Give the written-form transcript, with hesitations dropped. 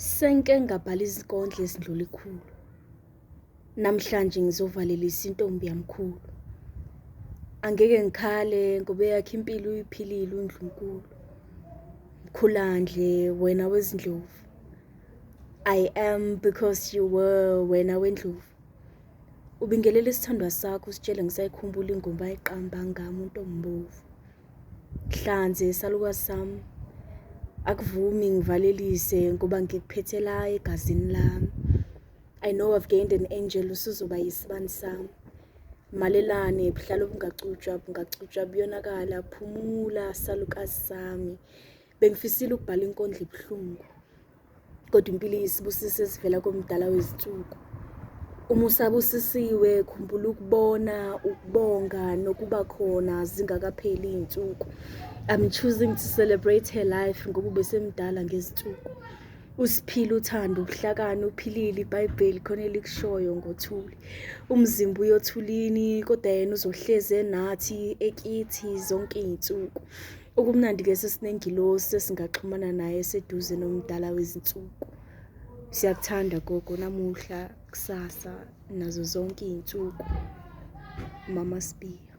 Senke ngabhala izinkondlo ezindlula ikhulu. Namhlanje ngizovalelisa intombi yamkhulu. Angeke ngikhale ngoba eyakhe impilo uyiphilile uNdlunkulu. Mkhulandle wena wezindlovu. I am because you were wena wendlovu. Ubingelela isithandwa sakho usitshele ngisayikhumbula ingoma ayiqamba ngami uNtombovu. Hlanze salukazi sami akuvumi ngivalelise ngoba ngikuphethe la egazini lami. I know I've gained an angel usuzoba yisibani sami. Malelane buhlala obungacutshwa bungacutshwa buyonakala phumula salukazi sami. Bengifisile ukubhala inkondlo ebuhlungu. Kodwa impilo iyisibusiso esivela komdala wezinsuku. Uma usabusisiwe khumbula ukubona, ukubonga nokuba khona zingakapheli iy'nsuku. I'm choosing to celebrate her life ngoba ubesemdala ngezinsuku. Usiphile uthando, ubuhlakani, uphilile iBhayibheli khona elikushoyo ngothuli. Umzimba uyothulini kodwa yena uzohlezi enathi ekithi zonke iy'nsuku. Okumnandi-ke sesinengilosi esingaxhumana naye eseduze nomdala wezinsuku. Siyakuthanda gogo namuhla, kusasa nazo zonke iy'nsuku. Mama Sibiya.